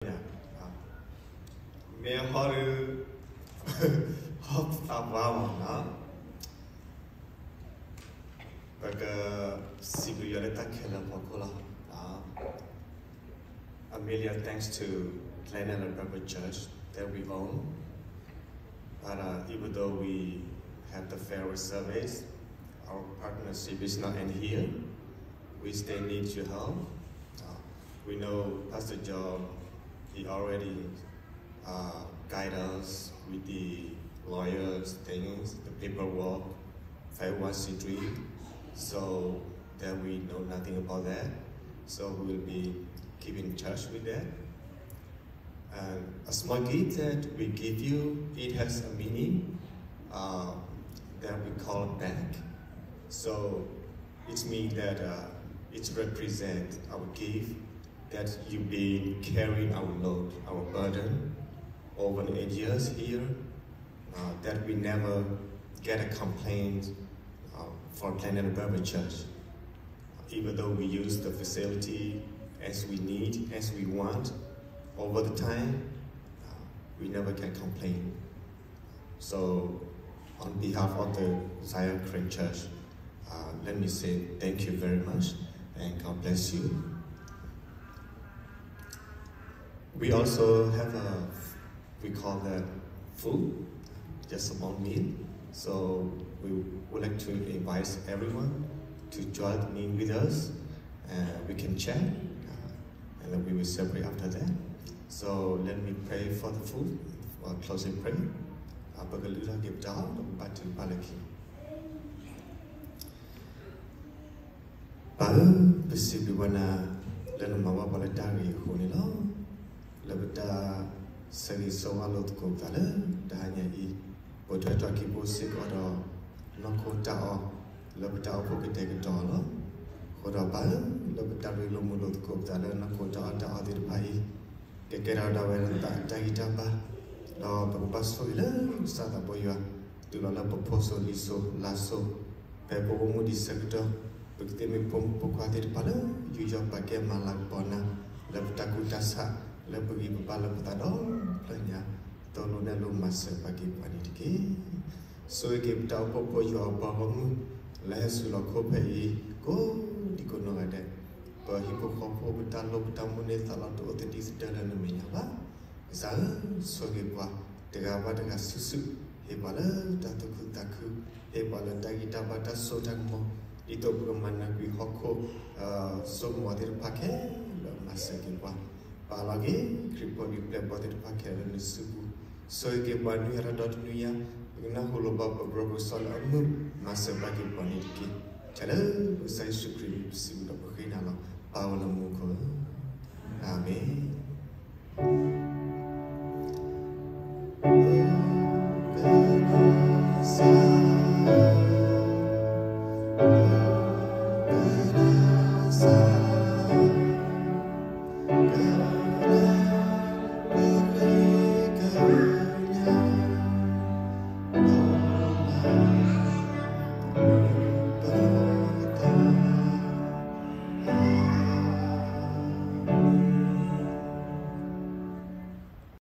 မ့ၢ်ဟီၣ်ဒုး ဟီၣ်သးပှၢ်မးနီၤ, ပကစံးဘျုးယွၤလၢတၢ်ခဲလၢာ်အဖီခိၣ်လီၤ. A million thanks to Glen Ellen Baptist Church that we own. But uh, even though we have the farewell service, our partnership is not end here. We still need your help. Uh, we know Pastor John, he already uh, guide us with the lawyers things, the paperwork, five one C three. So that we know nothing about that. So we will be keep in touch with that. And a small gift that we give you, it has a meaning uh, that we call back. So it means that uh, it represents our gift that you've been carrying our load, our burden over the eight years here, uh, that we never get a complaint uh, for Planet Bible Church. Even though we use the facility as we need, as we want, over the time, uh, we never can complain. So, on behalf of the Zion Korean Church, uh, let me say thank you very much and God bless you. We also have a, we call that food, just a small meal. So we would like to invite everyone to join me with us. Uh, we can chat, uh, and then we will celebrate after that. So let me pray for the food, for closing prayer. ပကလုၢ်ထီၣ်က့ၤပတၢ်အိၣ်ဒီးပဘါထုကဖၣ်လၢခံ ပၢ်ဧၢ, ပစံးဘျုးဘၣ်နၤ လၢနမၤဘၣ်ပှၤလၢတၢ်ဂ့ၤအဃိန့ၣ်လီၤ. လၢပတၢ်ဆၢဂ့ၤဆၢဝါလိာ်သကိးပသးလၢတဟါညါအံၤ, ပထၢထီၣ်က့ၤဖိစ့ၢ်ကီးဒီး နီၢ်ခိတၢ်အီၣ် လၢပတၢ်အိၣ်ဖှိၣ်ကတဲာ်ကတီၤလီၤ. အဃိဒီးပၢ်ဧၢ, လၢပတၢ်ရ့လိာ်မုာ်လိာ်သကိးပသးလၢနီၢ်ခိတၢ်အီၣ်တၢ်အီသ့ၣ်တဖၣ်အံၤ ကကဲထီၣ်ဒၣ်ဝဲဒၣ်တၢ်ဂံၢ်တၢ်ဘါ, ဒီးပကဘၣ်ဆိၣ်ဂ့ၤလၢကစၢ်သးဘီယွၤ တုၤလီၤလၢပဖိစိၤလံၤစိၤလါစိၤ, ဖဲပအိၣ်မူဒံးဆၢကတီၢ်, ပကသ့မ့ၢ်ဖိမုၣ်ဖိခွါသ့ၣ်တဖၣ်လၢယူးယီၣ်ပာ်ကဲမၤလၤကပီၤနၤ, လၢပတၢ်ကူၣ်တၢ်ဆး, လၢပဂံၢ်ပဘါလၢပသးဒီဖျၢၣ်ညါ, သိၣ်လိနဲၣ်လိမၤစၢၤပာ်က့ၤပှၤန့ၣ်တက့ၢ်. ဆိၣ်ဂ့ၤက့ၤပတၢ်အိၣ်ဖှိၣ်ဖိယွၤအပှၤဂီၢ်မုၢ် လၢဟဲဆူၣ်လီၤခိၣ်ဖဲအံၤ ကိးဒံကိးနီၢ်ဂၤဒဲး, ပဟံၣ်ဖိဃီဖိပတၢ်လိၣ်ပတၢ်မိၣ်န့ၢ်သးလီၤတအိၣ်သဒံးသဒၢလၢနမဲာ်ညါဘၣ်. ကစၢ်ဧၢ, ဆိၣ်ဂ့ၤပှၤတဂၤဘၣ်တဂၤစုာ်စုာ်, ဟ့ၣ်ပှၤလၢတၢ်သူၣ်ခုသးခု, ဟ့ၣ်ပှၤလၢတၢ်ဂံၢ်တၢ်ဘါတၢ်စိတၢ်ကမီၤ, ဒ်သိးပကမၤနၢၤကွံာ်ဟီၣ်ခိၣ် စိကမီၤသ့ၣ်တဖၣ်ခဲလၢာ်မၤစၢၤက့ၤပှၤ, ပာ်လီၤက့ၤခရံာ်ဖိဒ်ပျဲၢ်ဘီၣ်သ့ၣ်တဖၣ်ခဲလၢာ်လၢနစုပူၤ, ဆိၣ်ဂ့ၤက့ၤပှၤနွံဂၤတၢ်ဒီတနွံညါ, ပကနၢ်ဟူလီၤဘၣ်ပဘျီပကစၢ်လၢအမုာ်, မၤစၢၤပာ်က့ၤပှၤန့ၣ်တက့ၢ်. ထဲလၢပကစၢ်ယ့ၣ်ၡူးခရံာ်မံၤပစံးဘျုးဒီးပဃ့နၤလီၤ. ပၢ်ဝဲလၢမူခိၣ်ဧၢ, အၤမ့ၣ်.